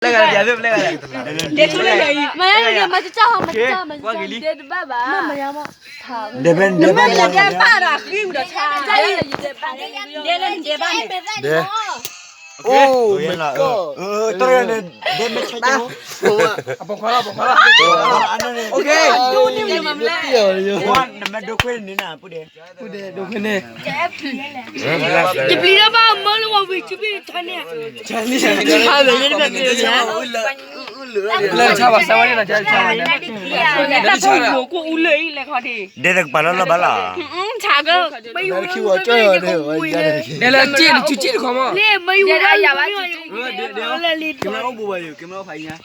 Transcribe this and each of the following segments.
ပျဲၢ်ဂၤလၢပျဲၢ်ဂၤလၢ မၤယါမၤကၠီမၤကၠီမၤကၠီ တဲတဘၣ်ဘၣ် ဒဲဘဲဒဲဘဲဒဲဘဲဒဲဘဲ ဒဲ Oh my god တရန့ၣ် ဒဲမ့ၢ်ဆဲးကၠီ အပိာ်ခွါလီၤ ပိာ်ခွါလီၤ OK နမ့ၢ်ဒိခွဲန့ၣ်နၤ ပူဒဲ ပူဒဲ ဒိခွဲန့ၣ် ယပျံၤတၢ်ဘၣ်မၢလၢဝံၤ ကဘ့ၣ်ထါန့ၣ် လၢတၢ်ဘၣ်ဆၢဝဲန့ၣ် တၢ်ဆၢဝဲန့ၣ် တၢ်ဆၢဝဲန့ၣ် ဒဲတကပၤလီၤလီၤဘၣ်လီၤ ဆၢက ဒဲလၢက့ၣ်တဆူက့ၣ်တခီမး ကမၢအိၣ်ဘူးဘၣ်ယိၤ ကမၢအိၣ်ဖးညါ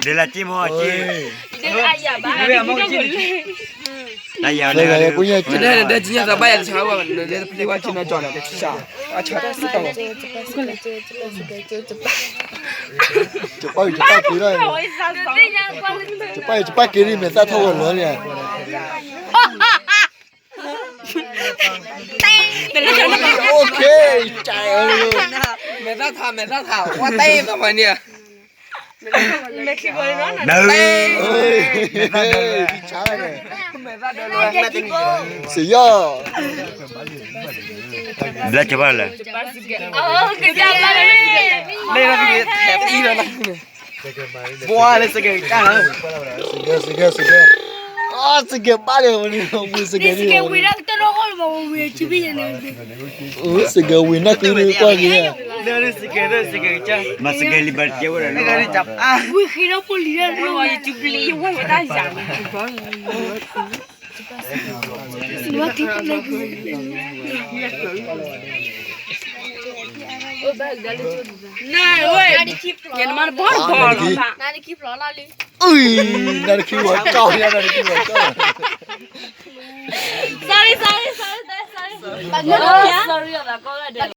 ဒဲလၢက့ၣ်မး က့ၣ် တၢ်ယၤ ဒဲကညးသးဘၣ်ယၤတဆါဘၣ် ဒဲတပျံၤဝဲက့ၤနီၢ်ကၠီလီၤ တဆါ အဆါတၢ်စံၣ်တီၢ် ကပၣ်က့ၤ ကပၣ်က့ၤလီၤ ကပၣ်က့ၤဒ်မဲာ်သၣ်ထီၣ်ဝဲလီၤန့ၣ် OK မဲာ်သၣ်ထီၣ် မဲာ်သၣ်ထီၣ် ဝဲတဲသးဝဲန့ၣ် မဲာ်သၣ်ထီၣ် စယီၢ် ဘျါကဘၣ်လၢ လဲၤလီၤတဂ့ၤ ထဲးအံၤလီၤ ဘှါလၢစကဲကၢ်လီၤ စကဲ စကဲ စကဲ အစကဲဘၣ်လၢ စကဲ စကဲဝံၤနီၢ်ကံကွၢ်က့ၤ မၤစကဲလံဘၣ်တကဲဝဲဒၣ် ဝံၤဃ့ထီၣ်ဖိလံၤဒၣ် နမၤတဘီတဘီလီၤ အုၣ် နတခံဝဲကီၢ် နတခံဝဲကီၢ် sorry sorry sorry sorry sorry